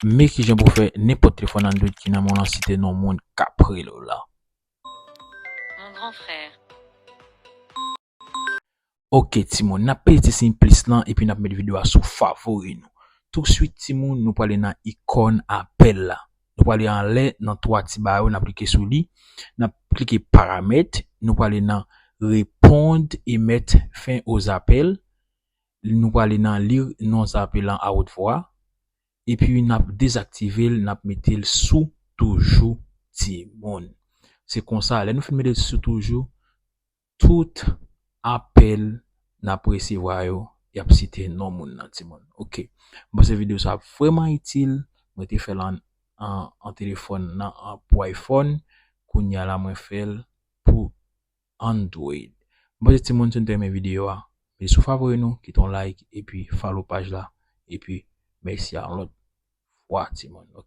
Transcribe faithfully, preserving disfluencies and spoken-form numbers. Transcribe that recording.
Men kijan pou fè nenpòt telefòn Android ki nan men w lan site non moun k ap rele w la. Mon grand frère. Ok timoun, n ap peze ti siy plis lan epi n ap met videyo a sou favori nou. Touswit timoun, nou prale nan ikòn apèl la. Nou prale anlè nan twa ti ba yo, n ap klike sou li. N ap klike paramèt, nou prale nan répondre et mettre fin aux appels. Nou prale nan lir non zape lan a wot vwa. Epi n ap dezaktive l, n ap mete l sou toujou timoun. Se konsa, lè nou fin mete l sou toujou, tout apèl n ap resevwa yo, y ap site non moun nan timoun. Ok. Mwen panse videyo sa ap vrèman itil. Mwen te fè l an, an, an telefòn nan an, pou iPhone. Kounye a la mwen fè l pou Android. Mwen panse timoun si nou te renmen videyo a, mete sou favori nou, kite yon like epi follow paj la. Epi mèsi a yon lòt fwa timoun. Ok.